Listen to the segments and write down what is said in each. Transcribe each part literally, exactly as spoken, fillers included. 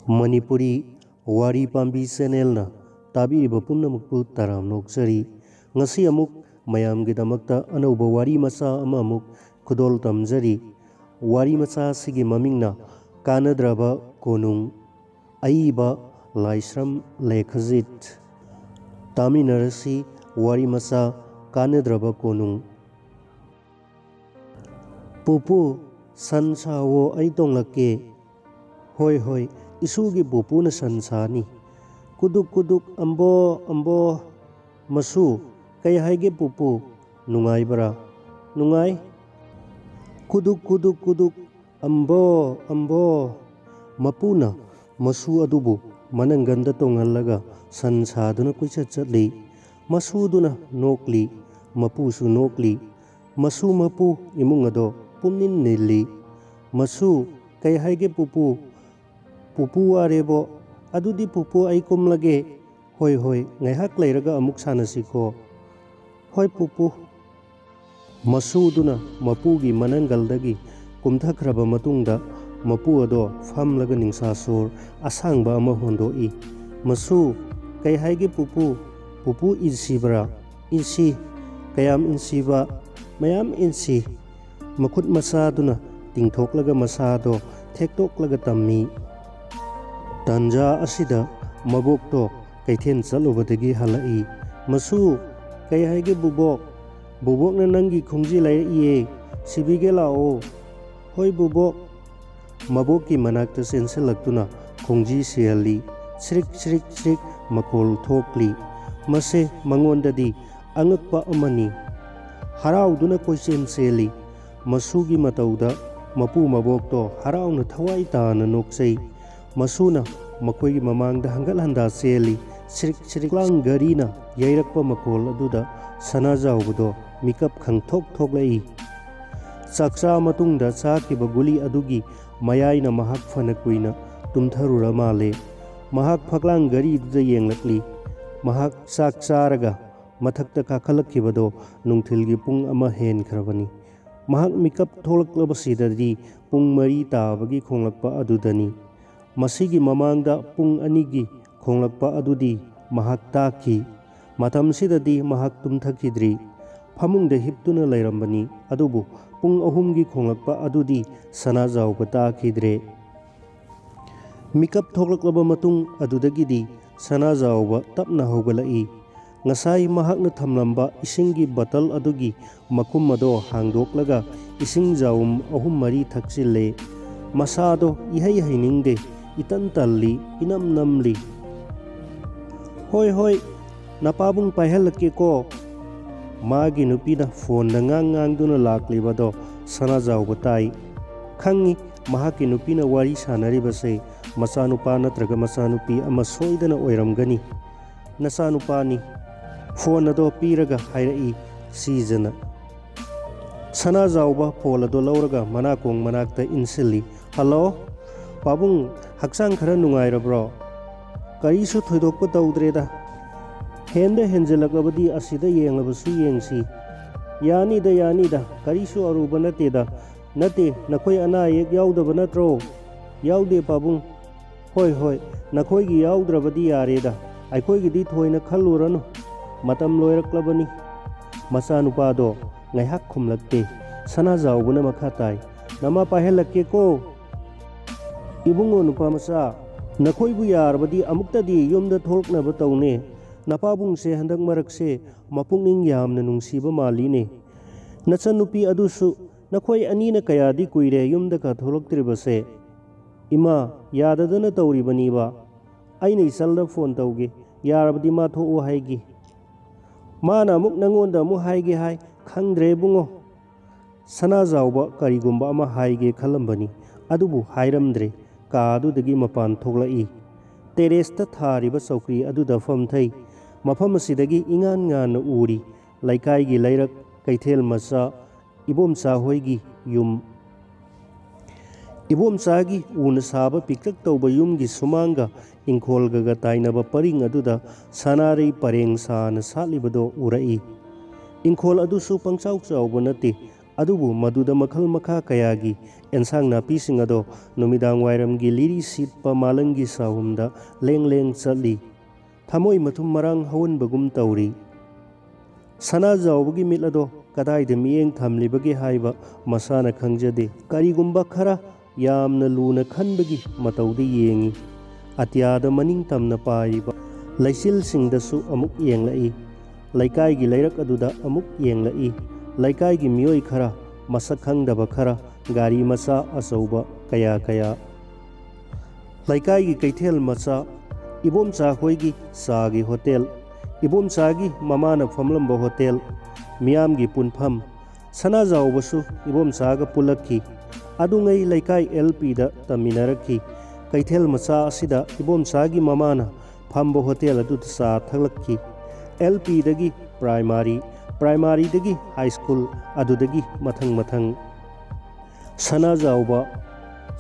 ꯃꯅꯤꯄꯨꯔꯤ ꯋꯥꯔꯤ ꯄꯥꯝꯕꯤ ꯆꯦꯅꯦꯜꯅ ꯇꯥꯕꯤꯔꯤꯕ ꯄꯨꯝꯅꯃꯛꯄꯨ ꯇꯔꯥꯝꯅ ꯑꯣꯛꯆꯔꯤ꯫ ꯉꯁꯤ ꯑꯃꯨꯛ ꯃꯌꯥꯝꯒꯤꯗꯃꯛꯇ ꯑꯅꯧꯕ ꯋꯥꯔꯤ ꯃꯆꯥ ꯑꯃ ꯑꯃꯨꯛ ꯈꯨꯗꯣꯜ ꯇꯝꯖꯔꯤ꯫ ꯋꯥꯔꯤ ꯃꯆꯥ ꯑꯁꯤꯒꯤ ꯃꯃꯤꯡꯅ ꯀꯥꯟꯅꯗ꯭ꯔꯕ ꯀꯣꯅꯨꯡ꯫ ꯑꯏꯕ ꯂꯥꯏꯁ꯭ꯔꯝ ꯂꯦꯈꯖꯤꯠ꯫ ꯇꯥꯃꯤꯟꯅꯔꯁꯤ ꯋꯥꯔꯤ ꯃꯆꯥ ꯀꯥꯟꯅꯗ꯭ꯔꯕ ꯀꯣꯅꯨꯡ꯫ "ꯄꯨꯄꯨ, ꯁꯟ ꯁꯥꯋꯣ, ꯑꯩ ꯇꯣꯡꯂꯛꯀꯦ꯫" "ꯍꯣꯏ, ꯍꯣꯏ, ꯏꯁꯨꯒꯤ ꯄꯨꯄꯨꯅ ꯁꯟ ꯁꯥꯅꯤ꯫" "ꯀꯨꯗꯨꯛ ꯀꯨꯗꯨꯛ, ꯑꯝꯕꯣ, ꯑꯝꯕꯣ꯫" "ꯃꯁꯨ, ꯀꯩ ꯍꯥꯏꯒꯦ ꯄꯨꯄꯨ? ꯅꯨꯡꯉꯥꯏꯕ꯭ꯔꯥ?" "ꯅꯨꯡꯉꯥꯏ꯫" "ꯀꯨꯗꯨꯛ ꯀꯨꯗꯨꯛ ꯀꯨꯗꯨꯛ, ꯑꯝꯕꯣ, ꯑꯝꯕꯣ꯫" ꯃꯄꯨꯅ ꯃꯁꯨ ꯑꯗꯨꯕꯨ ꯃꯅꯪꯒꯟꯗ ꯇꯣꯡꯍꯜꯂꯒ ꯁꯟ ꯁꯥꯗꯨꯅ ꯀꯣꯏꯆꯠ ꯆꯠꯂꯤ꯫ ꯃꯁꯨꯗꯨꯅ ꯅꯣꯛꯂꯤ, ꯃꯄꯨꯁꯨ ꯅꯣꯛꯂꯤ꯫ ꯃꯁꯨ ꯃꯄꯨ ꯏꯃꯨꯡ ꯑꯗꯣ ꯄꯨꯝꯅꯤꯟ ꯅꯤꯜꯂꯤ꯫ "ꯃꯁꯨ, ꯀꯩ ꯍꯥꯏꯒꯦ ꯄꯨꯄꯨ? ꯄꯨꯄꯨ ꯋꯥꯔꯦꯕꯣ꯫ ꯑꯗꯨꯗꯤ ꯄꯨꯄꯨ, ꯑꯩ ꯀꯨꯝꯂꯒꯦ꯫" "ꯍꯣꯏ, ꯍꯣꯏ, ꯉꯥꯏꯍꯥꯛ ꯂꯩꯔꯒ ꯑꯃꯨꯛ ꯁꯥꯟꯅꯁꯤꯀꯣ꯫" "ꯍꯣꯏ ꯄꯨꯄꯨ꯫" ꯃꯁꯨꯗꯨꯅ ꯃꯄꯨꯒꯤ ꯃꯅꯪꯒꯜꯗꯒꯤ ꯀꯨꯝꯊꯈ꯭ꯔꯕ ꯃꯇꯨꯡꯗ, ꯃꯄꯨ ꯑꯗꯣ ꯐꯝꯂꯒ ꯅꯤꯡꯁꯥ ꯁꯣꯔ ꯑꯁꯥꯡꯕ ꯑꯃ ꯍꯣꯟꯗꯣꯛꯏ꯫ "ꯃꯁꯨ, ꯀꯩ ꯍꯥꯏꯒꯦ ꯄꯨꯄꯨ? ꯄꯨꯄꯨ ꯏꯟꯁꯤꯕ꯭ꯔꯥ?" "ꯏꯟꯁꯤ꯫" "ꯀꯌꯥꯝ ꯏꯟꯁꯤꯕ?" "ꯃꯌꯥꯝ ꯏꯟꯁꯤ꯫" ꯃꯈꯨꯠ ꯃꯁꯥꯗꯨꯅ ꯇꯤꯡꯊꯣꯛꯂꯒ ꯃꯁꯥꯗꯣ ꯊꯦꯛꯇꯣꯛꯂꯒ ꯇꯝꯃꯤ꯫ ꯇꯥꯟꯖꯥ ꯑꯁꯤꯗ ꯃꯕꯣꯛꯇꯣ ꯀꯩꯊꯦꯜ ꯆꯠꯂꯨꯕꯗꯒꯤ ꯍꯜꯂꯛꯏ꯫ "ꯃꯁꯨ, ꯀꯩ ꯍꯥꯏꯒꯦ ꯕꯨꯕꯣꯛ? ꯕꯨꯕꯣꯛꯅ ꯅꯪꯒꯤ ꯈꯣꯡꯖꯤ ꯂꯩꯔꯛꯏꯌꯦ, ꯁꯤꯕꯤꯒꯦ ꯂꯥꯛꯑꯣ꯫" "ꯍꯣꯏ ꯕꯨꯕꯣꯛ꯫" ꯃꯕꯣꯛꯀꯤ ꯃꯅꯥꯛꯇ ꯆꯦꯟꯁꯤꯜꯂꯛꯇꯨꯅ ꯈꯣꯡꯖꯤ ꯁꯤꯍꯜꯂꯤ꯫ ꯁ꯭ꯔꯤꯛ ꯁ꯭ꯔꯤꯛ ꯁ꯭ꯔꯤꯛ ꯃꯈꯣꯜ ꯊꯣꯛꯂꯤ꯫ ꯃꯁꯦ ꯃꯉꯣꯟꯗꯗꯤ ꯑꯉꯛꯄ ꯑꯃꯅꯤ꯫ ꯍꯔꯥꯎꯗꯨꯅ ꯀꯣꯏꯆꯦꯟ ꯆꯦꯜꯂꯤ꯫ ꯃꯁꯨꯒꯤ ꯃꯇꯧꯗ ꯃꯄꯨ ꯃꯕꯣꯛꯇꯣ ꯍꯔꯥꯎꯅ ꯊꯋꯥꯏ ꯇꯥꯅ ꯅꯣꯛꯆꯩ꯫ ꯃꯁꯨꯅ ꯃꯈꯣꯏꯒꯤ ꯃꯃꯥꯡꯗ ꯍꯪꯒꯠ ꯍꯟꯗꯥ ꯆꯦꯜꯂꯤ꯫ ꯁ꯭ꯔꯤꯛ ꯁ꯭ꯔꯤꯛ ꯂꯥꯡ ꯘꯔꯤꯅ ꯌꯩꯔꯛꯄ ꯃꯈꯣꯜ ꯑꯗꯨꯗ ꯁꯅꯥꯖꯥꯎꯕꯗꯣ ꯃꯤꯀꯞ ꯈꯪꯊꯣꯛ ꯊꯣꯛꯂꯛꯏ꯫ ꯆꯥꯛ ꯆꯥ ꯃꯇꯨꯡꯗ ꯆꯥꯈꯤꯕ ꯒꯨꯂꯤ ꯑꯗꯨꯒꯤ ꯃꯌꯥꯏꯅ ꯃꯍꯥꯛ ꯐꯅ ꯀꯨꯏꯅ ꯇꯨꯝꯊꯔꯨꯔ ꯃꯥꯜꯂꯦ꯫ ꯃꯍꯥꯛ ꯐꯛꯂꯥꯡ ꯘꯔꯤꯗꯨꯗ ꯌꯦꯡꯂꯛꯂꯤ꯫ ꯃꯍꯥꯛ ꯆꯥꯛ ꯆꯥꯔꯒ ꯃꯊꯛꯇ ꯀꯥꯈꯠꯂꯛꯈꯤꯕꯗꯣ ꯅꯨꯡꯊꯤꯜꯒꯤ ꯄꯨꯡ ꯑꯃ ꯍꯦꯟꯈ꯭ꯔꯕꯅꯤ꯫ ꯃꯍꯥꯛ ꯃꯤꯀꯞ ꯊꯣꯛꯂꯛꯂꯕꯁꯤꯗꯗꯤ ꯄꯨꯡ ꯃꯔꯤ ꯇꯥꯕꯒꯤ ꯈꯣꯡꯂꯛꯄ ꯑꯗꯨꯗꯅꯤ꯫ ꯃꯁꯤꯒꯤ ꯃꯃꯥꯡꯗ ꯄꯨꯡ ꯑꯅꯤꯒꯤ ꯈꯣꯡꯂꯛꯄ ꯑꯗꯨꯗꯤ ꯃꯍꯥꯛ ꯇꯥꯈꯤ꯫ ꯃꯇꯝꯁꯤꯗꯗꯤ ꯃꯍꯥꯛ ꯇꯨꯝꯊꯈꯤꯗ꯭ꯔꯤ꯫ ꯐꯃꯨꯡꯗ ꯍꯤꯞꯇꯨꯅ ꯂꯩꯔꯝꯕꯅꯤ꯫ ꯑꯗꯨꯕꯨ ꯄꯨꯡ ꯑꯍꯨꯝꯒꯤ ꯈꯣꯡꯂꯛꯄ ꯑꯗꯨꯗꯤ ꯁꯅꯥꯖꯥꯎꯕ ꯇꯥꯈꯤꯗ꯭ꯔꯦ꯫ ꯃꯤꯀꯞ ꯊꯣꯛꯂꯛꯂꯕ ꯃꯇꯨꯡ ꯑꯗꯨꯗꯒꯤꯗꯤ ꯁꯅꯥꯖꯥꯎꯕ ꯇꯞꯅ ꯍꯧꯒꯠꯂꯛꯏ꯫ ꯉꯁꯥꯏ ꯃꯍꯥꯛꯅ ꯊꯝꯂꯝꯕ ꯏꯁꯤꯡꯒꯤ ꯕꯣꯇꯜ ꯑꯗꯨꯒꯤ ꯃꯈꯨꯝ ꯑꯗꯣ ꯍꯥꯡꯗꯣꯛꯂꯒ ꯏꯁꯤꯡ ꯖꯥꯎꯝ ꯑꯍꯨꯝ ꯃꯔꯤ ꯊꯛꯆꯤꯜꯂꯦ꯫ ꯃꯁꯥꯗꯣ ꯏꯍꯩ ꯍꯩꯅꯤꯡꯗꯦ, ꯏꯇꯟ ꯇꯜꯂꯤ, ꯏꯅꯝ ꯅꯝꯂꯤ꯫ "ꯍꯣꯏ, ꯍꯣꯏ, ꯅꯄꯥꯕꯨꯡ ꯄꯥꯏꯍꯜꯂꯛꯀꯦꯀꯣ꯫" ꯃꯥꯒꯤ ꯅꯨꯄꯤꯅ ꯐꯣꯟꯗ ꯉꯥꯡ ꯉꯥꯡꯗꯨꯅ ꯂꯥꯛꯂꯤꯕꯗꯣ ꯁꯅꯥꯖꯥꯎꯕ ꯇꯥꯏ꯫ ꯈꯪꯉꯤ, ꯃꯍꯥꯛꯀꯤ ꯅꯨꯄꯤꯅ ꯋꯥꯔꯤ ꯁꯥꯟꯅꯔꯤꯕꯁꯦ ꯃꯆꯥꯅꯨꯄꯥ ꯅꯠꯇ꯭ꯔꯒ ꯃꯆꯥꯅꯨꯄꯤ ꯑꯃ ꯁꯣꯏꯗꯅ ꯑꯣꯏꯔꯝꯒꯅꯤ꯫ "ꯅꯆꯥꯅꯨꯄꯥꯅꯤ꯫" ꯐꯣꯟ ꯑꯗꯣ ꯄꯤꯔꯒ ꯍꯥꯏꯔꯛꯏ ꯁꯤꯖꯅ꯫ ꯁꯅꯥꯖꯥꯎꯕ ꯐꯣꯟ ꯑꯗꯣ ꯂꯧꯔꯒ ꯃꯅꯥꯀꯣꯡ ꯃꯅꯥꯛꯇ ꯏꯟꯁꯤꯜꯂꯤ꯫ "ꯍꯜꯂꯣ, ꯄꯥꯕꯨꯡ, ꯍꯛꯆꯥꯡ ꯈꯔ ꯅꯨꯡꯉꯥꯏꯔꯕ꯭ꯔꯣ?" "ꯀꯔꯤꯁꯨ ꯊꯣꯏꯗꯣꯛꯄ ꯇꯧꯗ꯭ꯔꯦꯗ꯫ ꯍꯦꯟꯗ ꯍꯦꯟꯖꯤꯜꯂꯛꯂꯕꯗꯤ ꯑꯁꯤꯗ ꯌꯦꯡꯂꯕꯁꯨ ꯌꯦꯡꯁꯤ꯫" "ꯌꯥꯅꯤꯗ, ꯌꯥꯅꯤꯗ, ꯀꯔꯤꯁꯨ ꯑꯔꯨꯕ ꯅꯠꯇꯦꯗ꯫ ꯅꯠꯇꯦ, ꯅꯈꯣꯏ ꯑꯅꯥ ꯑꯌꯦꯛ ꯌꯥꯎꯗꯕ ꯅꯠꯇ꯭ꯔꯣ?" "ꯌꯥꯎꯗꯦ ꯄꯥꯕꯨꯡ꯫" "ꯍꯣꯏ, ꯍꯣꯏ, ꯅꯈꯣꯏꯒꯤ ꯌꯥꯎꯗ꯭ꯔꯕꯗꯤ ꯌꯥꯔꯦꯗ꯫ ꯑꯩꯈꯣꯏꯒꯤꯗꯤ ꯊꯣꯏꯅ ꯈꯜꯂꯨꯔꯅꯨ꯫ ꯃꯇꯝ ꯂꯣꯏꯔꯛꯂꯕꯅꯤ꯫" ꯃꯆꯥꯅꯨꯄꯥꯗꯣ ꯉꯥꯏꯍꯥꯛ ꯈꯨꯝꯂꯛꯇꯦ꯫ ꯁꯅꯥꯖꯥꯎꯕꯅ ꯃꯈꯥ ꯇꯥꯏ, "ꯅꯃꯥ ꯄꯥꯏꯍꯜꯂꯛꯀꯦꯀꯣ꯫" "ꯏꯕꯨꯡꯉꯣ ꯅꯨꯄꯥ ꯃꯆꯥ, ꯅꯈꯣꯏꯕꯨ ꯌꯥꯔꯕꯗꯤ ꯑꯃꯨꯛꯇꯗꯤ ꯌꯨꯝꯗ ꯊꯣꯛꯂꯛꯅꯕ ꯇꯧꯅꯦ꯫ ꯅꯄꯥꯕꯨꯡꯁꯦ ꯍꯟꯗꯛ ꯃꯔꯛꯁꯦ ꯃꯄꯨꯛꯅꯤꯡ ꯌꯥꯝꯅ ꯅꯨꯡꯁꯤꯕ ꯃꯥꯜꯂꯤꯅꯦ꯫ ꯅꯆꯟꯅꯨꯄꯤ ꯑꯗꯨꯁꯨ ꯅꯈꯣꯏ ꯑꯅꯤꯅ ꯀꯌꯥꯗꯤ ꯀꯨꯏꯔꯦ ꯌꯨꯝꯗꯒ ꯊꯣꯛꯂꯛꯇ꯭ꯔꯤꯕꯁꯦ꯫" "ꯏꯃꯥ, ꯌꯥꯗꯗꯅ ꯇꯧꯔꯤꯕꯅꯤꯕ꯫ ꯑꯩꯅ ꯏꯆꯜꯗ ꯐꯣꯟ ꯇꯧꯒꯦ꯫ ꯌꯥꯔꯕꯗꯤ ꯃꯥ ꯊꯣꯛꯎ ꯍꯥꯏꯒꯦ꯫" "ꯃꯥꯅ ꯑꯃꯨꯛ ꯅꯪꯉꯣꯟꯗ ꯑꯃꯨꯛ ꯍꯥꯏꯒꯦ ꯍꯥꯏ꯫ ꯈꯪꯗ꯭ꯔꯦ ꯏꯕꯨꯡꯉꯣ꯫" ꯁꯅꯥꯖꯥꯎꯕ ꯀꯔꯤꯒꯨꯝꯕ ꯑꯃ ꯍꯥꯏꯒꯦ ꯈꯜꯂꯝꯕꯅꯤ, ꯑꯗꯨꯕꯨ ꯍꯥꯏꯔꯝꯗ꯭ꯔꯦ꯫ ꯀꯥ ꯑꯗꯨꯗꯒꯤ ꯃꯄꯥꯟ ꯊꯣꯛꯂꯛꯏ꯫ ꯇꯦꯔꯦꯁꯇ ꯊꯥꯔꯤꯕ ꯆꯧꯀ꯭ꯔꯤ ꯑꯗꯨꯗ ꯐꯝꯊꯩ꯫ ꯃꯐꯝ ꯑꯁꯤꯗꯒꯤ ꯏꯉꯥꯟ ꯉꯥꯟꯅ ꯎꯔꯤ ꯂꯩꯀꯥꯏꯒꯤ ꯂꯩꯔꯛ, ꯀꯩꯊꯦꯜ ꯃꯆꯥ, ꯏꯕꯣꯝꯆꯥ ꯍꯣꯏꯒꯤ ꯌꯨꯝ꯫ ꯏꯕꯣꯝꯆꯥꯒꯤ ꯎꯅ ꯁꯥꯕ ꯄꯤꯛꯇꯛ ꯇꯧꯕ ꯌꯨꯝꯒꯤ ꯁꯨꯃꯥꯡꯒ ꯏꯪꯈꯣꯜꯒꯒ ꯇꯥꯏꯅꯕ ꯄꯔꯤꯡ ꯑꯗꯨꯗ ꯁꯅꯥꯔꯩ ꯄꯔꯦꯡ ꯁꯥꯅ ꯁꯥꯠꯂꯤꯕꯗꯣ ꯎꯔꯛꯏ꯫ ꯏꯪꯈꯣꯜ ꯑꯗꯨꯁꯨ ꯄꯪꯆꯥꯎ ꯆꯥꯎꯕ ꯅꯠꯇꯦ, ꯑꯗꯨꯕꯨ ꯃꯗꯨꯗ ꯃꯈꯜ ꯃꯈꯥ ꯀꯌꯥꯒꯤ ꯑꯦꯟꯁꯥꯡ ꯅꯥꯄꯤꯁꯤꯡ ꯑꯗꯣ ꯅꯨꯃꯤꯗꯥꯡ ꯋꯥꯏꯔꯝꯒꯤ ꯂꯤꯔꯤ ꯁꯤꯠꯄ ꯃꯥꯂꯪꯒꯤ ꯁꯥꯍꯨꯝꯗ ꯂꯦꯡ ꯂꯦꯡ ꯆꯠꯂꯤ꯫ ꯊꯃꯣꯏ ꯃꯊꯨꯝ ꯃꯔꯥꯡ ꯍꯧꯍꯟꯕꯒꯨꯝ ꯇꯧꯔꯤ꯫ ꯁꯅꯥꯖꯥꯎꯕꯒꯤ ꯃꯤꯠ ꯑꯗꯣ ꯀꯗꯥꯏꯗ ꯃꯤꯠꯌꯦꯡ ꯊꯝꯂꯤꯕꯒꯦ ꯍꯥꯏꯕ ꯃꯁꯥꯅ ꯈꯪꯖꯗꯦ꯫ ꯀꯔꯤꯒꯨꯝꯕ ꯈꯔ ꯌꯥꯝꯅ ꯂꯨꯅ ꯈꯟꯕꯒꯤ ꯃꯇꯧꯗ ꯌꯦꯡꯏ꯫ ꯑꯇꯤꯌꯥꯗ ꯃꯅꯤꯡ ꯇꯝꯅ ꯄꯥꯏꯔꯤꯕ ꯂꯩꯆꯤꯜꯁꯤꯡꯗꯁꯨ ꯑꯃꯨꯛ ꯌꯦꯡꯂꯛꯏ꯫ ꯂꯩꯀꯥꯏꯒꯤ ꯂꯩꯔꯛ ꯑꯗꯨꯗ ꯑꯃꯨꯛ ꯌꯦꯡꯂꯛꯏ꯫ ꯂꯩꯀꯥꯏꯒꯤ ꯃꯤꯑꯣꯏ ꯈꯔ, ꯃꯁꯛ ꯈꯪꯗꯕ ꯈꯔ, ꯒꯥꯔꯤ ꯃꯆꯥ ꯑꯆꯧꯕ ꯀꯌꯥ ꯀꯌꯥ꯫ ꯂꯩꯀꯥꯏꯒꯤ ꯀꯩꯊꯦꯜ ꯃꯆꯥ, ꯏꯕꯣꯝꯆꯥ ꯈꯣꯏꯒꯤ ꯆꯥꯒꯤ ꯍꯣꯇꯦꯜ, ꯏꯕꯣꯝꯆꯥꯒꯤ ꯃꯃꯥꯅ ꯐꯝꯂꯝꯕ ꯍꯣꯇꯦꯜ, ꯃꯤꯌꯥꯝꯒꯤ ꯄꯨꯟꯐꯝ꯫ ꯁꯅꯥꯖꯥꯎꯕꯁꯨ ꯏꯕꯣꯝꯆꯥꯒ ꯄꯨꯜꯂꯛꯈꯤ꯫ ꯑꯗꯨꯉꯩ ꯂꯩꯀꯥꯏ ꯑꯦꯜ ꯄꯤꯗ ꯇꯝꯃꯤꯟꯅꯔꯛꯈꯤ꯫ ꯀꯩꯊꯦꯜ ꯃꯆꯥ ꯑꯁꯤꯗ ꯏꯕꯣꯝꯆꯥꯒꯤ ꯃꯃꯥꯅ ꯐꯝꯕ ꯍꯣꯇꯦꯜ ꯑꯗꯨꯗ ꯆꯥ ꯊꯛꯂꯛꯈꯤ꯫ ꯑꯦꯜ ꯄꯤꯗꯒꯤ ꯄ꯭ꯔꯥꯏꯃꯥꯔꯤ, ꯄ꯭ꯔꯥꯏꯃꯥꯔꯤꯗꯒꯤ ꯍꯥꯏ ꯁ꯭ꯀꯨꯜ, ꯑꯗꯨꯗꯒꯤ ꯃꯊꯪ ꯃꯊꯪ꯫ ꯁꯅꯥꯖꯥꯎꯕ,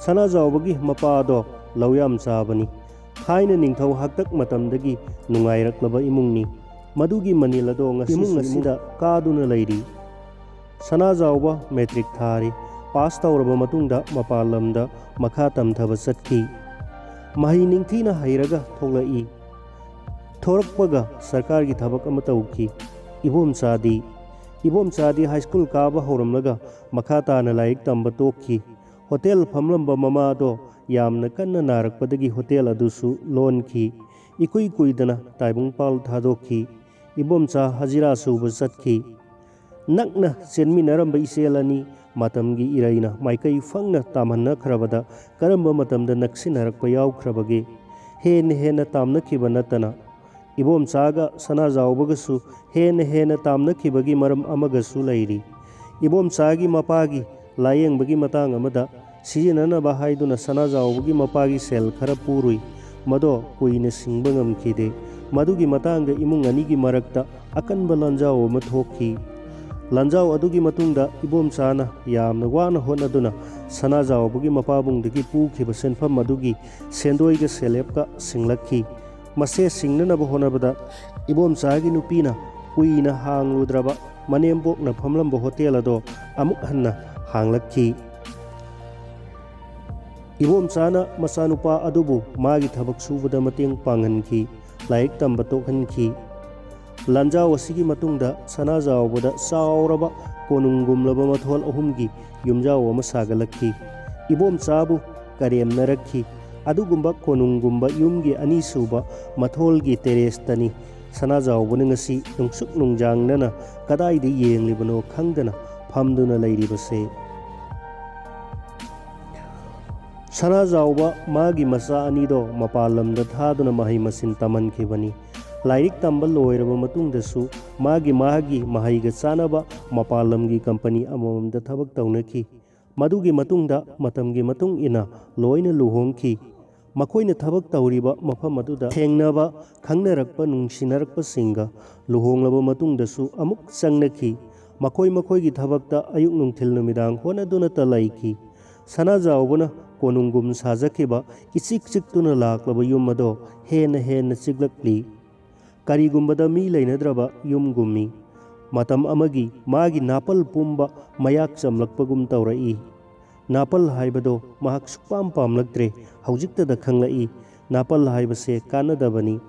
ꯁꯅꯥꯖꯥꯎꯕꯒꯤ ꯃꯄꯥꯗꯣ ꯂꯧ ꯌꯥꯝ ꯆꯥꯕꯅꯤ꯫ ꯊꯥꯏꯅ ꯅꯤꯡꯊꯧ ꯍꯥꯛꯇꯛ ꯃꯇꯝꯗꯒꯤ ꯅꯨꯡꯉꯥꯏꯔꯛꯂꯕ ꯏꯃꯨꯡꯅꯤ꯫ ꯃꯗꯨꯒꯤ ꯃꯅꯤꯜ ꯑꯗꯣ ꯉꯁꯤꯁꯨ ꯏꯃꯨꯡ ꯑꯁꯤꯗ ꯀꯥꯗꯨꯅ ꯂꯩꯔꯤ꯫ ꯁꯅꯥꯖꯥꯎꯕ ꯃꯦꯇ꯭ꯔꯤꯛ ꯊꯥꯔꯤ꯫ ꯄꯥꯁ ꯇꯧꯔꯕ ꯃꯇꯨꯡꯗ ꯃꯄꯥꯟ ꯂꯝꯗ ꯃꯈꯥ ꯇꯝꯊꯕ ꯆꯠꯈꯤ꯫ ꯃꯍꯩ ꯅꯤꯡꯊꯤꯅ ꯍꯩꯔꯒ ꯊꯣꯛꯂꯛꯏ꯫ ꯊꯣꯔꯛꯄꯒ ꯁꯔꯀꯥꯔꯒꯤ ꯊꯕꯛ ꯑꯃ ꯇꯧꯈꯤ꯫ ꯏꯕꯣꯝꯆꯥꯗꯤ, ꯏꯕꯣꯝꯆꯥꯗꯤ ꯍꯥꯏ ꯁ꯭ꯀꯨꯜ ꯀꯥꯕ ꯍꯧꯔꯝꯂꯒ ꯃꯈꯥ ꯇꯥꯅ ꯂꯥꯏꯔꯤꯛ ꯇꯝꯕ ꯇꯣꯛꯈꯤ꯫ ꯍꯣꯇꯦꯜ ꯐꯝꯂꯝꯕ ꯃꯃꯥꯗꯣ ꯌꯥꯝꯅ ꯀꯟꯅ ꯅꯥꯔꯛꯄꯗꯒꯤ ꯍꯣꯇꯦꯜ ꯑꯗꯨꯁꯨ ꯂꯣꯟꯈꯤ꯫ ꯏꯀꯨꯏ ꯀꯨꯏꯗꯅ ꯇꯥꯏꯕꯪꯄꯥꯜ ꯊꯥꯗꯣꯛꯈꯤ꯫ ꯏꯕꯣꯝꯆꯥ ꯍꯖꯤꯔꯥ ꯁꯨꯕ ꯆꯠꯈꯤ꯫ ꯅꯛꯅ ꯆꯦꯟꯃꯤꯟꯅꯔꯝꯕ ꯏꯆꯦꯜ ꯑꯅꯤ ꯃꯇꯝꯒꯤ ꯏꯔꯩꯅ ꯃꯥꯏꯀꯩ ꯐꯪꯅ ꯇꯥꯝꯍꯟꯅꯈ꯭ꯔꯕꯗ ꯀꯔꯝꯕ ꯃꯇꯝꯗ ꯅꯛꯁꯤꯟꯅꯔꯛꯄ ꯌꯥꯎꯈ꯭ꯔꯕꯒꯦ? ꯍꯦꯟꯅ ꯍꯦꯟꯅ ꯇꯥꯝꯅꯈꯤꯕ ꯅꯠꯇꯅ꯫ ꯏꯕꯣꯝꯆꯥꯒ ꯁꯅꯥꯖꯥꯎꯕꯒꯁꯨ ꯍꯦꯟꯅ ꯍꯦꯟꯅ ꯇꯥꯝꯅꯈꯤꯕꯒꯤ ꯃꯔꯝ ꯑꯃꯒꯁꯨ ꯂꯩꯔꯤ꯫ ꯏꯕꯣꯝꯆꯥꯒꯤ ꯃꯄꯥꯒꯤ ꯂꯥꯌꯦꯡꯕꯒꯤ ꯃꯇꯥꯡ ꯑꯃꯗ ꯁꯤꯖꯤꯟꯅꯅꯕ ꯍꯥꯏꯗꯨꯅ ꯁꯅꯥꯖꯥꯎꯕꯒꯤ ꯃꯄꯥꯒꯤ ꯁꯦꯜ ꯈꯔ ꯄꯨꯔꯨꯏ꯫ ꯃꯗꯣ ꯀꯨꯏꯅ ꯁꯤꯡꯕ ꯉꯝꯈꯤꯗꯦ꯫ ꯃꯗꯨꯒꯤ ꯃꯇꯥꯡꯗ ꯏꯃꯨꯡ ꯑꯅꯤꯒꯤ ꯃꯔꯛꯇ ꯑꯀꯟꯕ ꯂꯥꯟꯖꯥꯎ ꯑꯃ ꯊꯣꯛꯈꯤ꯫ ꯂꯥꯟꯖꯥꯎ ꯑꯗꯨꯒꯤ ꯃꯇꯨꯡꯗ ꯏꯕꯣꯝꯆꯥꯅ ꯌꯥꯝꯅ ꯋꯥꯅ ꯍꯣꯠꯅꯗꯨꯅ ꯁꯅꯥꯖꯥꯎꯕꯒꯤ ꯃꯄꯥꯕꯨꯡꯗꯒꯤ ꯄꯨꯈꯤꯕ ꯁꯦꯟꯐꯝ ꯑꯗꯨꯒꯤ ꯁꯦꯟꯗꯣꯏꯒ ꯁꯦꯜꯂꯦꯞꯀ ꯁꯤꯡꯂꯛꯈꯤ꯫ ꯃꯁꯦ ꯁꯤꯡꯅꯅꯕ ꯍꯣꯠꯅꯕꯗ ꯏꯕꯣꯝꯆꯥꯒꯤ ꯅꯨꯄꯤꯅ ꯀꯨꯏꯅ ꯍꯥꯡꯂꯨꯗ꯭ꯔꯕ ꯃꯅꯦꯝꯕꯣꯛꯅ ꯐꯝꯂꯝꯕ ꯍꯣꯇꯦꯜ ꯑꯗꯣ ꯑꯃꯨꯛ ꯍꯟꯅ ꯍꯥꯡꯂꯛꯈꯤ꯫ ꯏꯕꯣꯝꯆꯥꯅ ꯃꯆꯥꯅꯨꯄꯥ ꯑꯗꯨꯕꯨ ꯃꯥꯒꯤ ꯊꯕꯛ ꯁꯨꯕꯗ ꯃꯇꯦꯡ ꯄꯥꯡꯍꯟꯈꯤ, ꯂꯥꯏꯔꯤꯛ ꯇꯝꯕ ꯇꯣꯛꯍꯟꯈꯤ꯫ ꯂꯥꯟꯖꯥꯎ ꯑꯁꯤꯒꯤ ꯃꯇꯨꯡꯗ ꯁꯅꯥꯖꯥꯎꯕꯗ ꯆꯥꯎꯔꯕ ꯀꯣꯅꯨꯡꯒꯨꯝꯂꯕ ꯃꯊꯣꯜ ꯑꯍꯨꯝꯒꯤ ꯌꯨꯝꯖꯥꯎ ꯑꯃ ꯁꯥꯒꯠꯂꯛꯈꯤ꯫ ꯏꯕꯣꯝꯆꯥꯕꯨ ꯀꯔꯦꯝꯅꯔꯛꯈꯤ꯫ ꯑꯗꯨꯒꯨꯝꯕ ꯀꯣꯅꯨꯡꯒꯨꯝꯕ ꯌꯨꯝꯒꯤ ꯑꯅꯤꯁꯨꯕ ꯃꯊꯣꯜꯒꯤ ꯇꯦꯔꯦꯁꯇꯅꯤ ꯁꯅꯥꯖꯥꯎꯕꯅ ꯉꯁꯤ ꯅꯨꯡꯁꯨꯛ ꯅꯨꯡꯖꯥꯡꯅꯅ ꯀꯗꯥꯏꯗ ꯌꯦꯡꯂꯤꯕꯅꯣ ꯈꯪꯗꯅ ꯐꯝꯗꯨꯅ ꯂꯩꯔꯤꯕꯁꯦ꯫ ꯁꯅꯥꯖꯥꯎꯕ ꯃꯥꯒꯤ ꯃꯆꯥ ꯑꯅꯤꯗꯣ ꯃꯄꯥꯟ ꯂꯝꯗ ꯊꯥꯗꯨꯅ ꯃꯍꯩ ꯃꯁꯤꯡ ꯇꯝꯍꯟꯈꯤꯕꯅꯤ꯫ ꯂꯥꯏꯔꯤꯛ ꯇꯝꯕ ꯂꯣꯏꯔꯕ ꯃꯇꯨꯡꯗꯁꯨ ꯃꯥꯒꯤ ꯃꯥꯒꯤ ꯃꯍꯩꯒ ꯆꯥꯅꯕ ꯃꯄꯥꯟ ꯂꯝꯒꯤ ꯀꯝꯄꯅꯤ ꯑꯃꯃꯝꯗ ꯊꯕꯛ ꯇꯧꯅꯈꯤ꯫ ꯃꯗꯨꯒꯤ ꯃꯇꯨꯡꯗ ꯃꯇꯝꯒꯤ ꯃꯇꯨꯡ ꯏꯟꯅ ꯂꯣꯏꯅ ꯂꯨꯍꯣꯡꯈꯤ꯫ ꯃꯈꯣꯏꯅ ꯊꯕꯛ ꯇꯧꯔꯤꯕ ꯃꯐꯝ ꯑꯗꯨꯗ ꯊꯦꯡꯅꯕ, ꯈꯪꯅꯔꯛꯄ, ꯅꯨꯡꯁꯤꯅꯔꯛꯄꯁꯤꯡꯒ ꯂꯨꯍꯣꯡꯂꯕ ꯃꯇꯨꯡꯗꯁꯨ ꯑꯃꯨꯛ ꯆꯪꯅꯈꯤ꯫ ꯃꯈꯣꯏ ꯃꯈꯣꯏꯒꯤ ꯊꯕꯛꯇ ꯑꯌꯨꯛ ꯅꯨꯡꯊꯤꯜ ꯅꯨꯃꯤꯗꯥꯡ ꯍꯣꯠꯅꯗꯨꯅꯇ ꯂꯩꯈꯤ꯫ ꯁꯅꯥꯖꯥꯎꯕꯅ ꯀꯣꯅꯨꯡꯒꯨꯝ ꯁꯥꯖꯈꯤꯕ ꯏꯆꯤꯛ ꯆꯤꯛꯇꯨꯅ ꯂꯥꯛꯂꯕ ꯌꯨꯝ ꯑꯗꯣ ꯍꯦꯟꯅ ꯍꯦꯟꯅ ꯆꯤꯛꯂꯛꯂꯤ꯫ ꯀꯔꯤꯒꯨꯝꯕꯗ ꯃꯤ ꯂꯩꯅꯗ꯭ꯔꯕ ꯌꯨꯝꯒꯨꯝꯃꯤ꯫ ꯃꯇꯝ ꯑꯃꯒꯤ ꯃꯥꯒꯤ ꯅꯥꯄꯜ ꯄꯨꯝꯕ ꯃꯌꯥꯛ ꯆꯝꯂꯛꯄꯒꯨꯝ ꯇꯧꯔꯛꯏ꯫ ꯅꯥꯄꯜ ꯍꯥꯏꯕꯗꯣ ꯃꯍꯥꯛ ꯁꯨꯛꯄꯥꯝ ꯄꯥꯝꯂꯛꯇ꯭ꯔꯦ꯫ ꯍꯧꯖꯤꯛꯇꯗ ꯈꯪꯂꯛꯏ, ꯅꯥꯄꯜ ꯍꯥꯏꯕꯁꯦ ꯀꯥꯟꯅꯗꯕꯅꯤ꯫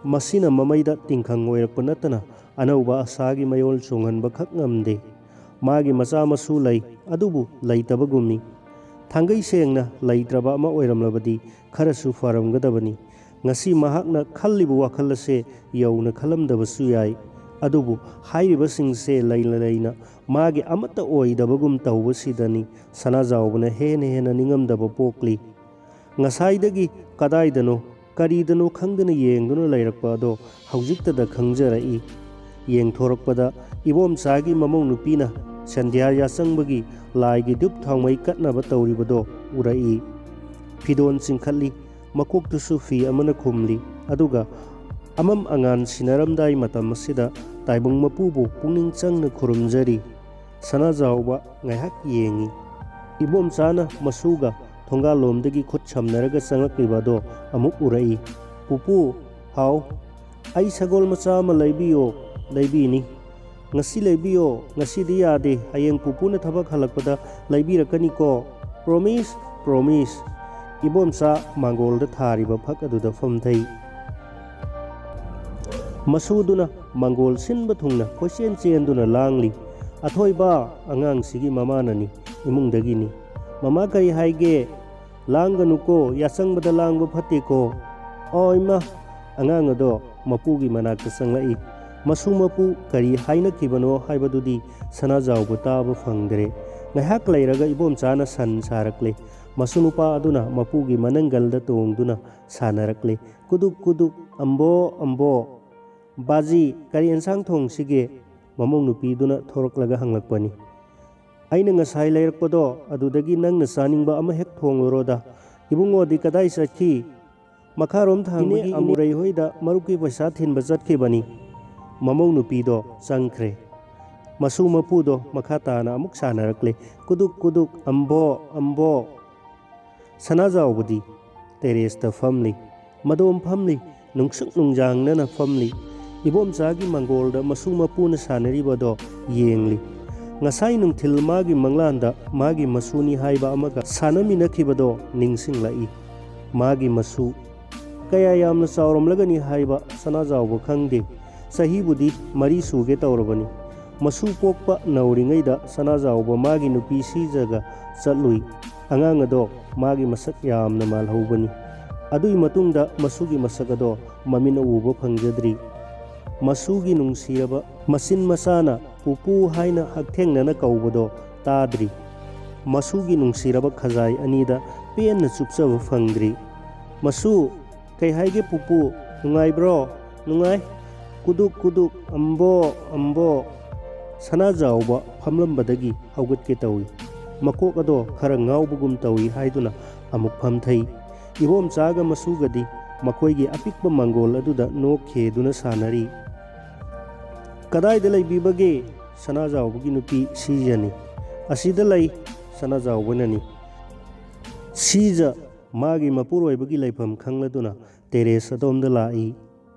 ꯃꯁꯤꯅ ꯃꯃꯩꯗ ꯇꯤꯡꯈꯪ ꯑꯣꯏꯔꯛꯄ ꯅꯠꯇꯅ ꯑꯅꯧꯕ ꯑꯁꯥꯒꯤ ꯃꯌꯣꯜ ꯆꯣꯡꯍꯟꯕꯈꯛ ꯉꯝꯗꯦ꯫ ꯃꯥꯒꯤ ꯃꯆꯥ ꯃꯁꯨ ꯂꯩ, ꯑꯗꯨꯕꯨ ꯂꯩꯇꯕꯒꯨꯝꯃꯤ꯫ ꯊꯥꯡꯒꯩ ꯁꯦꯡꯅ ꯂꯩꯇ꯭ꯔꯕ ꯑꯃ ꯑꯣꯏꯔꯝꯂꯕꯗꯤ ꯈꯔꯁꯨ ꯐꯔꯝꯒꯗꯕꯅꯤ꯫ ꯉꯁꯤ ꯃꯍꯥꯛꯅ ꯈꯜꯂꯤꯕ ꯋꯥꯈꯜ ꯑꯁꯦ ꯌꯧꯅ ꯈꯜꯂꯝꯗꯕꯁꯨ ꯌꯥꯏ꯫ ꯑꯗꯨꯕꯨ ꯍꯥꯏꯔꯤꯕꯁꯤꯡꯁꯦ ꯂꯩꯅ ꯂꯩꯅ ꯃꯥꯒꯤ ꯑꯃꯠꯇ ꯑꯣꯏꯗꯕꯒꯨꯝ ꯇꯧꯕꯁꯤꯗꯅꯤ ꯁꯅꯥꯖꯥꯎꯕꯅ ꯍꯦꯟꯅ ꯍꯦꯟꯅ ꯅꯤꯡꯉꯝꯗꯕ ꯄꯣꯛꯂꯤ꯫ ꯉꯁꯥꯏꯗꯒꯤ ꯀꯗꯥꯏꯗꯅꯣ, ꯀꯔꯤꯗꯅꯣ ꯈꯪꯗꯅ ꯌꯦꯡꯗꯨꯅ ꯂꯩꯔꯛꯄ ꯑꯗꯣ ꯍꯧꯖꯤꯛꯇꯗ ꯈꯪꯖꯔꯛꯏ꯫ ꯌꯦꯡꯊꯣꯔꯛꯄꯗ ꯏꯕꯣꯝꯆꯥꯒꯤ ꯃꯃꯧ ꯅꯨꯄꯤꯅ ꯁꯟꯙ꯭ꯌꯥ ꯌꯥꯆꯪꯕꯒꯤ ꯂꯥꯏꯒꯤ ꯙꯨꯞ ꯊꯥꯎꯃꯩ ꯀꯠꯅꯕ ꯇꯧꯔꯤꯕꯗꯣ ꯎꯔꯛꯏ꯫ ꯐꯤꯗꯣꯟ ꯆꯤꯡꯈꯠꯂꯤ, ꯃꯀꯣꯛꯇꯨꯁꯨ ꯐꯤ ꯑꯃꯅ ꯈꯨꯝꯂꯤ, ꯑꯗꯨꯒ ꯑꯃꯝ ꯑꯉꯥꯟ ꯁꯤꯟꯅꯔꯝꯗꯥꯏ ꯃꯇꯝ ꯑꯁꯤꯗ ꯇꯥꯏꯕꯪ ꯃꯄꯨꯕꯨ ꯄꯨꯛꯅꯤꯡ ꯆꯪꯅ ꯈꯨꯔꯨꯝꯖꯔꯤ꯫ ꯁꯅꯥꯖꯥꯎꯕ ꯉꯥꯏꯍꯥꯛ ꯌꯦꯡꯉꯤ꯫ ꯏꯕꯣꯝꯆꯥꯅ ꯃꯁꯨꯒ ꯊꯣꯡꯒꯥꯜꯂꯣꯝꯗꯒꯤ ꯈꯨꯠ ꯁꯝꯅꯔꯒ ꯆꯪꯂꯛꯂꯤꯕ ꯑꯗꯣ ꯑꯃꯨꯛ ꯎꯔꯛꯏ꯫ "ꯄꯨꯄꯨ, ꯍꯥꯎ, ꯑꯩ ꯁꯒꯣꯜ ꯃꯆꯥ ꯑꯃ ꯂꯩꯕꯤꯌꯣ?" "ꯂꯩꯕꯤꯅꯤ꯫ "ꯉꯁꯤ ꯂꯩꯕꯤꯌꯣ, ꯉꯁꯤꯗꯤ ꯌꯥꯗꯦ, ꯍꯌꯦꯡ ꯄꯨꯄꯨꯅ ꯊꯕꯛ ꯍꯜꯂꯛꯄꯗ ꯂꯩꯕꯤꯔꯛꯀꯅꯤꯀꯣ꯫ Promise, promise!" ꯏꯕꯣꯝꯆꯥ ꯃꯥꯡꯒꯣꯜꯗ ꯊꯥꯔꯤꯕ ꯐꯛ ꯑꯗꯨꯗ ꯐꯝꯊꯩ꯫ ꯃꯁꯨꯗꯨꯅ ꯃꯥꯡꯒꯣꯜ ꯁꯤꯟꯕ ꯊꯨꯡꯅ ꯀꯣꯏꯆꯦꯟ ꯆꯦꯟꯗꯨꯅ ꯂꯥꯡꯂꯤ꯫ "ꯑꯊꯣꯏꯕ, ꯑꯉꯥꯡꯁꯤꯒꯤ ꯃꯃꯥꯅꯅꯤ, ꯏꯃꯨꯡꯗꯒꯤꯅꯤ꯫ ꯃꯃꯥ ꯀꯔꯤ ꯍꯥꯏꯒꯦ?" "ꯂꯥꯡꯒꯅꯨꯀꯣ, ꯌꯥꯆꯪꯕꯗ ꯂꯥꯡꯕ ꯐꯠꯇꯦꯀꯣ꯫" "ꯑꯣ ꯏꯃꯥ!" ꯑꯉꯥꯡ ꯑꯗꯣ ꯃꯄꯨꯒꯤ ꯃꯅꯥꯛꯇ ꯆꯪꯂꯛꯏ꯫ ꯃꯁꯨ ꯃꯄꯨ ꯀꯔꯤ ꯍꯥꯏꯅꯈꯤꯕꯅꯣ ꯍꯥꯏꯕꯗꯨꯗꯤ ꯁꯅꯥꯖꯥꯎꯕ ꯇꯥꯕ ꯐꯪꯗ꯭ꯔꯦ꯫ ꯉꯥꯏꯍꯥꯛ ꯂꯩꯔꯒ ꯏꯕꯣꯝꯆꯥꯅ ꯁꯟ ꯁꯥꯔꯛꯂꯦ꯫ ꯃꯁꯨ ꯅꯨꯄꯥ ꯑꯗꯨꯅ ꯃꯄꯨꯒꯤ ꯃꯅꯪꯒꯜꯗ ꯇꯣꯡꯗꯨꯅ ꯁꯥꯟꯅꯔꯛꯂꯦ꯫ "ꯀꯨꯗꯨꯛ ꯀꯨꯗꯨꯛ, ꯑꯝꯕꯣ ꯑꯝꯕꯣ!" "ꯕꯥꯖꯤ, ꯀꯔꯤ ꯑꯦꯟꯁꯥꯡ ꯊꯣꯡꯁꯤꯒꯦ?" ꯃꯃꯧ ꯅꯨꯄꯤꯗꯨꯅ ꯊꯣꯔꯛꯂꯒ ꯍꯪꯂꯛꯄꯅꯤ꯫ "ꯑꯩꯅ ꯉꯁꯥꯏ ꯂꯩꯔꯛꯄꯗꯣ, ꯑꯗꯨꯗꯒꯤ ꯅꯪꯅ ꯆꯥꯅꯤꯡꯕ ꯑꯃ ꯍꯦꯛ ꯊꯣꯡꯂꯨꯔꯣꯗ꯫ ꯏꯕꯨꯡꯉꯣꯗꯤ ꯀꯗꯥꯏ ꯆꯠꯈꯤ?" "ꯃꯈꯥꯔꯣꯝ ꯊꯥꯡꯕꯒꯤ ꯏꯅꯦ ꯑꯃꯨꯔꯩ ꯍꯣꯏꯗ ꯃꯔꯨꯞꯀꯤ ꯄꯩꯁꯥ ꯊꯤꯟꯕ ꯆꯠꯈꯤꯕꯅꯤ꯫" ꯃꯃꯧ ꯅꯨꯄꯤꯗꯣ ꯆꯪꯈ꯭ꯔꯦ꯫ ꯃꯁꯨ ꯃꯄꯨꯗꯣ ꯃꯈꯥ ꯇꯥꯅ ꯑꯃꯨꯛ ꯁꯥꯟꯅꯔꯛꯂꯦ꯫ "ꯀꯨꯗꯨꯛ ꯀꯨꯗꯨꯛ, ꯑꯝꯕꯣ ꯑꯝꯕꯣ!" ꯁꯅꯥꯖꯥꯎꯕꯗꯤ ꯇꯦꯔꯦꯁꯇ ꯐꯝꯂꯤ꯫ ꯃꯗꯣꯝ ꯐꯝꯂꯤ, ꯅꯨꯡꯁꯨꯛ ꯅꯨꯡꯖꯥꯡꯅꯅ ꯐꯝꯂꯤ꯫ ꯏꯕꯣꯝꯆꯥꯒꯤ ꯃꯪꯒꯣꯜꯗ ꯃꯁꯨ ꯃꯄꯨꯅ ꯁꯥꯟꯅꯔꯤꯕꯗꯣ ꯌꯦꯡꯂꯤ꯫ ꯉꯁꯥꯏ ꯅꯨꯡꯊꯤꯜ ꯃꯥꯒꯤ ꯃꯪꯂꯥꯟꯗ ꯃꯥꯒꯤ ꯃꯁꯨꯅꯤ ꯍꯥꯏꯕ ꯑꯃꯒ ꯁꯥꯟꯅꯃꯤꯟꯅꯈꯤꯕꯗꯣ ꯅꯤꯡꯁꯤꯡꯂꯛꯏ꯫ ꯃꯥꯒꯤ ꯃꯁꯨ ꯀꯌꯥ ꯌꯥꯝꯅ ꯆꯥꯎꯔꯝꯂꯒꯅꯤ ꯍꯥꯏꯕ ꯁꯅꯥꯖꯥꯎꯕ ꯈꯪꯗꯦ꯫ ꯆꯍꯤꯕꯨꯗꯤ ꯃꯔꯤ ꯁꯨꯒꯦ ꯇꯧꯔꯕꯅꯤ꯫ ꯃꯁꯨ ꯄꯣꯛꯄ ꯅꯧꯔꯤꯉꯩꯗ ꯁꯅꯥꯖꯥꯎꯕ ꯃꯥꯒꯤ ꯅꯨꯄꯤ ꯁꯤꯖꯒ ꯆꯠꯂꯨꯏ꯫ ꯑꯉꯥꯡ ꯑꯗꯣ ꯃꯥꯒꯤ ꯃꯁꯛ ꯌꯥꯝꯅ ꯃꯥꯜꯍꯧꯕꯅꯤ꯫ ꯑꯗꯨꯒꯤ ꯃꯇꯨꯡꯗ ꯃꯁꯨꯒꯤ ꯃꯁꯛ ꯑꯗꯣ ꯃꯃꯤꯠꯅ ꯎꯕ ꯐꯪꯖꯗ꯭ꯔꯤ꯫ ꯃꯁꯨꯒꯤ ꯅꯨꯡꯁꯤꯔꯕ ꯃꯆꯤꯟ ꯃꯆꯥꯅ ꯄꯨꯄꯨ ꯍꯥꯏꯅ ꯍꯛꯊꯦꯡꯅꯅ ꯀꯧꯕꯗꯣ ꯇꯥꯗ꯭ꯔꯤ꯫ ꯃꯁꯨꯒꯤ ꯅꯨꯡꯁꯤꯔꯕ ꯈꯖꯥꯏ ꯑꯅꯤꯗ ꯄꯦꯟꯅ ꯆꯨꯞꯆꯕ ꯐꯪꯗ꯭ꯔꯤ꯫ "ꯃꯁꯨ, ꯀꯩ ꯍꯥꯏꯒꯦ ꯄꯨꯄꯨ? ꯅꯨꯡꯉꯥꯏꯕ꯭ꯔꯣ?" "ꯅꯨꯡꯉꯥꯏ꯫" "ꯀꯨꯗꯨꯛ ꯀꯨꯗꯨꯛ, ꯑꯝꯕꯣ ꯑꯝꯕꯣ!" ꯁꯅꯥꯖꯥꯎꯕ ꯐꯝꯂꯝꯕꯗꯒꯤ ꯍꯧꯒꯠꯀꯦ ꯇꯧꯏ꯫ ꯃꯀꯣꯛ ꯑꯗꯣ ꯈꯔ ꯉꯥꯎꯕꯒꯨꯝ ꯇꯧꯏ ꯍꯥꯏꯗꯨꯅ ꯑꯃꯨꯛ ꯐꯝꯊꯩ꯫ ꯏꯕꯣꯝꯆꯥꯒ ꯃꯁꯨꯒꯗꯤ ꯃꯈꯣꯏꯒꯤ ꯑꯄꯤꯛꯄ ꯃꯪꯒꯣꯜ ꯑꯗꯨꯗ ꯅꯣꯛꯈꯦꯗꯨꯅ ꯁꯥꯟꯅꯔꯤ꯫ "ꯀꯗꯥꯏꯗ ꯂꯩꯕꯤꯕꯒꯦ?" "ꯁꯅꯥꯖꯥꯎꯕꯒꯤ ꯅꯨꯄꯤ ꯁꯤꯖꯅꯤ꯫" "ꯑꯁꯤꯗ ꯂꯩ꯫" ꯁꯅꯥꯖꯥꯎꯕꯅꯅꯤ꯫ ꯁꯤꯖ ꯃꯥꯒꯤ ꯃꯄꯨꯔꯣꯏꯕꯒꯤ ꯂꯩꯐꯝ ꯈꯪꯂꯗꯨꯅ ꯇꯦꯔꯦꯁ ꯑꯗꯣꯝꯗ ꯂꯥꯛꯏ꯫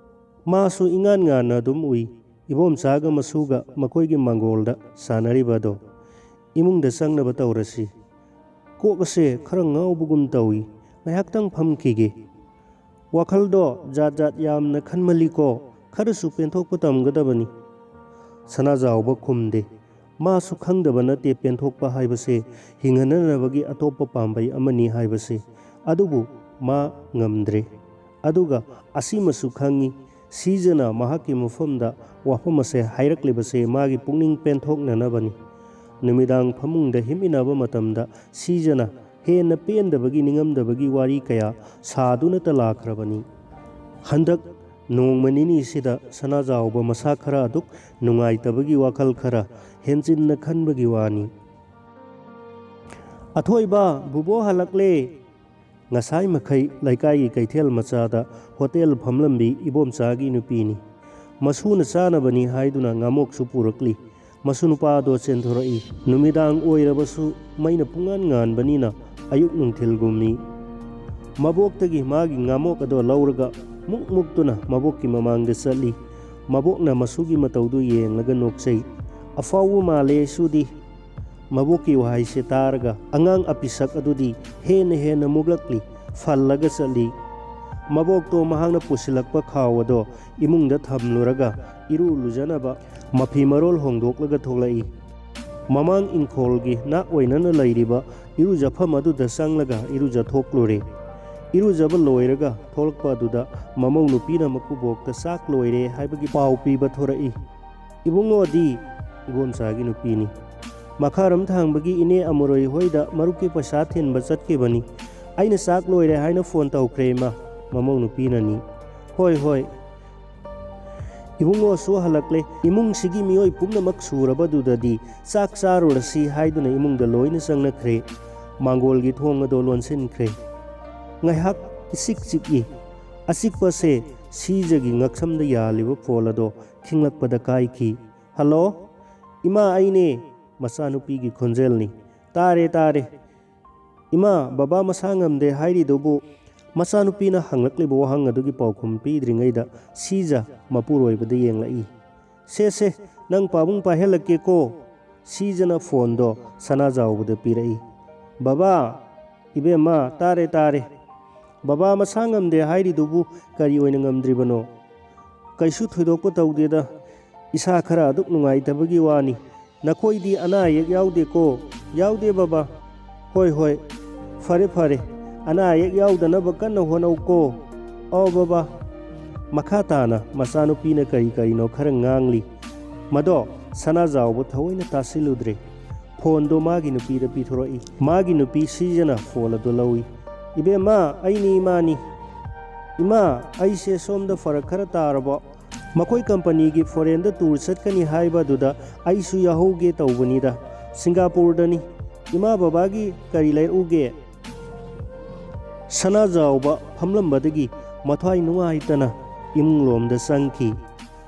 ꯃꯥꯁꯨ ꯏꯉꯥꯟ ꯉꯥꯟꯅ ꯑꯗꯨꯝ ꯎꯏ꯫ ꯏꯕꯣꯝꯆꯥꯒ ꯃꯁꯨꯒ ꯃꯈꯣꯏꯒꯤ ꯃꯥꯡꯒꯣꯜꯗ ꯁꯥꯟꯅꯔꯤꯕ ꯑꯗꯣ ꯏꯃꯨꯡꯗ ꯆꯪꯅꯕ ꯇꯧꯔꯁꯤ꯫ ꯀꯣꯛ ꯑꯁꯦ ꯈꯔ ꯉꯥꯎꯕꯒꯨꯝ ꯇꯧꯏ, ꯉꯥꯏꯍꯥꯛꯇꯪ ꯐꯝꯈꯤꯒꯦ꯫ ꯋꯥꯈꯜꯗꯣ ꯖꯥꯠ ꯖꯥꯠ ꯌꯥꯝꯅ ꯈꯟꯃꯜꯂꯤꯀꯣ, ꯈꯔꯁꯨ ꯄꯦꯟꯊꯣꯛꯄ ꯇꯝꯒꯗꯕꯅꯤ꯫ ꯁꯅꯥꯖꯥꯎꯕ ꯈꯨꯝꯗꯦ꯫ ꯃꯥꯁꯨ ꯈꯪꯗꯕ ꯅꯠꯇꯦ ꯄꯦꯟꯊꯣꯛꯄ ꯍꯥꯏꯕꯁꯦ ꯍꯤꯡꯍꯟꯅꯅꯕꯒꯤ ꯑꯇꯣꯞꯄ ꯄꯥꯝꯕꯩ ꯑꯃꯅꯤ ꯍꯥꯏꯕꯁꯦ꯫ ꯑꯗꯨꯕꯨ ꯃꯥ ꯉꯝꯗ꯭ꯔꯦ꯫ ꯑꯗꯨꯒ ꯑꯁꯤꯃꯁꯨ ꯈꯪꯏ, ꯁꯤꯖꯅ ꯃꯍꯥꯛꯀꯤ ꯃꯐꯝꯗ ꯋꯥꯐꯝ ꯑꯁꯦ ꯍꯥꯏꯔꯛꯂꯤꯕꯁꯦ ꯃꯥꯒꯤ ꯄꯨꯛꯅꯤꯡ ꯄꯦꯟꯊꯣꯛꯅꯅꯕꯅꯤ꯫ ꯅꯨꯃꯤꯗꯥꯡ ꯐꯃꯨꯡꯗ ꯍꯤꯞꯃꯤꯟꯅꯕ ꯃꯇꯝꯗ ꯁꯤꯖꯅ ꯍꯦꯟꯅ ꯄꯦꯟꯗꯕꯒꯤ ꯅꯤꯡꯉꯝꯗꯕꯒꯤ ꯋꯥꯔꯤ ꯀꯌꯥ ꯁꯥꯗꯨꯅꯇ ꯂꯥꯛꯈ꯭ꯔꯕꯅꯤ꯫ ꯍꯟꯗꯛ ꯅꯣꯡꯃ ꯅꯤꯅꯤꯁꯤꯗ ꯁꯅꯥꯖꯥꯎꯕ ꯃꯁꯥ ꯈꯔ ꯑꯗꯨꯛ ꯅꯨꯡꯉꯥꯏꯇꯕꯒꯤ ꯋꯥꯈꯜ ꯈꯔ ꯍꯦꯟꯖꯤꯟꯅ ꯈꯟꯕꯒꯤ ꯋꯥꯅꯤ꯫ "ꯑꯊꯣꯏꯕ, ꯕꯨꯕꯣ ꯍꯜꯂꯛꯂꯦ!" ꯉꯁꯥꯏ ꯃꯈꯩ ꯂꯩꯀꯥꯏꯒꯤ ꯀꯩꯊꯦꯜ ꯃꯆꯥꯗ ꯍꯣꯇꯦꯜ ꯐꯝꯂꯝꯕꯤ ꯏꯕꯣꯝꯆꯥꯒꯤ ꯅꯨꯄꯤꯅꯤ꯫ ꯃꯁꯨꯅ ꯆꯥꯅꯕꯅꯤ ꯍꯥꯏꯗꯨꯅ ꯉꯥꯃꯣꯛꯁꯨ ꯄꯨꯔꯛꯂꯤ꯫ ꯃꯁꯨ ꯅꯨꯄꯥꯗꯣ ꯆꯦꯟꯊꯣꯔꯛꯏ꯫ ꯅꯨꯃꯤꯗꯥꯡ ꯑꯣꯏꯔꯕꯁꯨ ꯃꯩꯅ ꯄꯨꯡꯉꯥꯟ ꯉꯥꯟꯕꯅꯤꯅ ꯑꯌꯨꯛ ꯅꯨꯡꯊꯤꯜꯒꯨꯝꯃꯤ꯫ ꯃꯕꯣꯛꯇꯒꯤ ꯃꯥꯒꯤ ꯉꯥꯃꯣꯛ ꯑꯗꯣ ꯂꯧꯔꯒ ꯃꯨꯛ ꯃꯨꯛꯇꯨꯅ ꯃꯕꯣꯛꯀꯤ ꯃꯃꯥꯡꯗ ꯆꯠꯂꯤ꯫ ꯃꯕꯣꯛꯅ ꯃꯁꯨꯒꯤ ꯃꯇꯧꯗꯨ ꯌꯦꯡꯂꯒ ꯅꯣꯛꯆꯩ꯫ "ꯑꯐꯥꯎꯕ ꯃꯥꯜꯂꯦ ꯁꯨꯗꯤ!" ꯃꯕꯣꯛꯀꯤ ꯋꯥꯍꯩꯁꯦ ꯇꯥꯔꯒ ꯑꯉꯥꯡ ꯑꯄꯤꯁꯛ ꯑꯗꯨꯗꯤ ꯍꯦꯟꯅ ꯍꯦꯟꯅ ꯃꯨꯛꯂꯛꯂꯤ, ꯐꯜꯂꯒ ꯆꯠꯂꯤ꯫ ꯃꯕꯣꯛꯇꯣ ꯃꯍꯥꯛꯅ ꯄꯨꯁꯤꯜꯂꯛꯄ ꯈꯥꯎ ꯑꯗꯣ ꯏꯃꯨꯡꯗ ꯊꯝꯂꯨꯔꯒ ꯏꯔꯨ ꯂꯨꯖꯅꯕ ꯃꯐꯤ ꯃꯔꯣꯜ ꯍꯣꯡꯗꯣꯛꯂꯒ ꯊꯣꯛꯂꯛꯏ꯫ ꯃꯃꯥꯡ ꯏꯪꯈꯣꯜꯒꯤ ꯅꯥꯛ ꯑꯣꯏꯅꯅ ꯂꯩꯔꯤꯕ ꯏꯔꯨꯖꯐꯝ ꯑꯗꯨꯗ ꯆꯪꯂꯒ ꯏꯔꯨꯖꯊꯣꯛꯂꯨꯔꯦ꯫ ꯏꯔꯨꯖꯕ ꯂꯣꯏꯔꯒ ꯊꯣꯛꯂꯛꯄ ꯑꯗꯨꯗ ꯃꯃꯧ ꯅꯨꯄꯤꯅ ꯃꯀꯨꯕꯣꯛꯇ ꯆꯥꯛ ꯂꯣꯏꯔꯦ ꯍꯥꯏꯕꯒꯤ ꯄꯥꯎ ꯄꯤꯕ ꯊꯣꯔꯛꯏ꯫ "ꯏꯕꯨꯡꯉꯣꯗꯤ?" ꯏꯕꯣꯝꯆꯥꯒꯤ ꯅꯨꯄꯤꯅꯤ꯫ "ꯃꯈꯥꯔꯣꯝ ꯊꯥꯡꯕꯒꯤ ꯏꯅꯦ ꯑꯃꯨꯔꯣꯏ ꯍꯣꯏꯗ ꯃꯔꯨꯞꯀꯤ ꯄꯩꯁꯥ ꯊꯤꯟꯕ ꯆꯠꯈꯤꯕꯅꯤ꯫ ꯑꯩꯅ ꯆꯥꯛ ꯂꯣꯏꯔꯦ ꯍꯥꯏꯅ ꯐꯣꯟ ꯇꯧꯈ꯭ꯔꯦ, ꯏꯃꯥ", ꯃꯃꯧ ꯅꯨꯄꯤꯅꯅꯤ꯫ "ꯍꯣꯏ, ꯍꯣꯏ꯫ ꯏꯕꯨꯡꯉꯣꯁꯨ ꯍꯜꯂꯛꯂꯦ꯫ ꯏꯃꯨꯡꯁꯤꯒꯤ ꯃꯤꯑꯣꯏ ꯄꯨꯝꯅꯃꯛ ꯁꯨꯔꯕꯗꯨꯗꯗꯤ ꯆꯥꯛ ꯆꯥꯔꯨꯔꯁꯤ ꯍꯥꯏꯗꯨꯅ ꯏꯃꯨꯡꯗ ꯂꯣꯏꯅ ꯆꯪꯅꯈ꯭ꯔꯦ꯫ ꯃꯥꯡꯒꯣꯜꯒꯤ ꯊꯣꯡ ꯑꯗꯣ ꯂꯣꯟꯁꯤꯟꯈ꯭ꯔꯦ꯫ ꯉꯥꯏꯍꯥꯛ ꯏꯆꯤꯛ ꯆꯤꯛꯏ꯫ ꯑꯆꯤꯛꯄꯁꯦ ꯁꯤꯖꯒꯤ ꯉꯛꯁꯝꯗ ꯌꯥꯜꯂꯤꯕ ꯐꯣꯜ ꯑꯗꯣ ꯈꯤꯡꯂꯛꯄꯗ ꯀꯥꯏꯈꯤ꯫ "ꯍꯜꯂꯣ? ꯏꯃꯥ, ꯑꯩꯅꯦ꯫" ꯃꯆꯥꯅꯨꯄꯤꯒꯤ ꯈꯣꯟꯖꯦꯜꯅꯤ꯫ "ꯇꯥꯔꯦ, ꯇꯥꯔꯦ꯫ ꯏꯃꯥ, ꯕꯕꯥ ꯃꯁꯥ ꯉꯝꯗꯦ ꯍꯥꯏꯔꯤꯗꯨꯕꯨ?" ꯃꯆꯥꯅꯨꯄꯤꯅ ꯍꯪꯂꯛꯂꯤꯕ ꯋꯥꯍꯪ ꯑꯗꯨꯒꯤ ꯄꯥꯎꯈꯨꯝ ꯄꯤꯗ꯭ꯔꯤꯉꯩꯗ ꯁꯤꯖ ꯃꯄꯨꯔꯣꯏꯕꯗ ꯌꯦꯡꯂꯛꯏ꯫ ꯁꯦ ꯁꯦ, ꯅꯪ ꯄꯥꯕꯨꯡ ꯄꯥꯏꯍꯜꯂꯛꯀꯦꯀꯣ꯫ ꯁꯤꯖꯅ ꯐꯣꯟꯗꯣ ꯁꯅꯥꯖꯥꯎꯕꯗ ꯄꯤꯔꯛꯏ꯫ "ꯕꯕꯥ!" "ꯏꯕꯦꯝꯃ, ꯇꯥꯔꯦ ꯇꯥꯔꯦ꯫ ꯕꯕꯥ ꯃꯁꯥ ꯉꯝꯗꯦ ꯍꯥꯏꯔꯤꯗꯨꯕꯨ ꯀꯔꯤ ꯑꯣꯏꯅ ꯉꯝꯗ꯭ꯔꯤꯕꯅꯣ?" "ꯀꯩꯁꯨ ꯊꯣꯏꯗꯣꯛꯄ ꯇꯧꯗꯦꯗ, ꯏꯁꯥ ꯈꯔ ꯑꯗꯨꯛ ꯅꯨꯡꯉꯥꯏꯇꯕꯒꯤ ꯋꯥꯅꯤ꯫ ꯅꯈꯣꯏꯗꯤ ꯑꯅꯥ ꯑꯌꯦꯛ ꯌꯥꯎꯗꯦꯀꯣ?" "ꯌꯥꯎꯗꯦ ꯕꯕꯥ꯫" "ꯍꯣꯏ ꯍꯣꯏ, ꯐꯔꯦ ꯐꯔꯦ, ꯑꯅꯥ ꯑꯌꯦꯛ ꯌꯥꯎꯗꯅꯕ ꯀꯟꯅ ꯍꯣꯠꯅꯧꯀꯣ꯫" "ꯑꯧ ꯕꯕꯥ꯫" ꯃꯈꯥ ꯇꯥꯅ ꯃꯆꯥꯅꯨꯄꯤꯅ ꯀꯔꯤ ꯀꯔꯤꯅꯣ ꯈꯔ ꯉꯥꯡꯂꯤ꯫ ꯃꯗꯣ ꯁꯅꯥꯖꯥꯎꯕ ꯊꯑꯣꯏꯅ ꯇꯥꯁꯤꯜꯂꯨꯗ꯭ꯔꯦ꯫ ꯐꯣꯟꯗꯣ ꯃꯥꯒꯤ ꯅꯨꯄꯤꯗ ꯄꯤꯊꯣꯔꯛꯏ꯫ ꯃꯥꯒꯤ ꯅꯨꯄꯤ ꯁꯤꯖꯅ ꯐꯣꯟ ꯑꯗꯨ ꯂꯧꯏ꯫ "ꯏꯕꯦꯝꯃ, ꯑꯩꯅꯤ ꯏꯃꯥꯅꯤ꯫ ꯏꯃꯥ, ꯑꯩꯁꯦ ꯁꯣꯝꯗ ꯐꯔꯛ ꯈꯔ ꯇꯥꯔꯕ꯫ ꯃꯈꯣꯏ ꯀꯝꯄꯅꯤꯒꯤ ꯐꯣꯔꯦꯟꯗ ꯇꯨꯔ ꯆꯠꯀꯅꯤ ꯍꯥꯏꯕ ꯑꯗꯨꯗ ꯑꯩꯁꯨ ꯌꯥꯎꯍꯧꯒꯦ ꯇꯧꯕꯅꯤꯗ꯫ ꯁꯤꯡꯒꯥꯄꯨꯔꯗꯅꯤ꯫ ꯏꯃꯥ ꯕꯕꯥꯒꯤ ꯀꯔꯤ ꯂꯩꯔꯛꯎꯒꯦ?" ꯁꯅꯥꯖꯥꯎꯕ ꯐꯝꯂꯝꯕꯗꯒꯤ ꯃꯊ꯭ꯋꯥꯏ ꯅꯨꯡꯉꯥꯏꯇꯅ ꯏꯃꯨꯡꯂꯣꯝꯗ ꯆꯪꯈꯤ꯫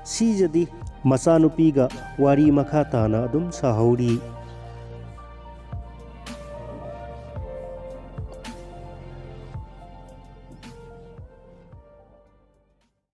ꯁꯤꯖꯗꯤ ꯃꯆꯥꯅꯨꯄꯤꯒ ꯋꯥꯔꯤ ꯃꯈꯥ ꯇꯥꯅ ꯑꯗꯨꯝ ꯁꯥꯍꯧꯔꯤ꯫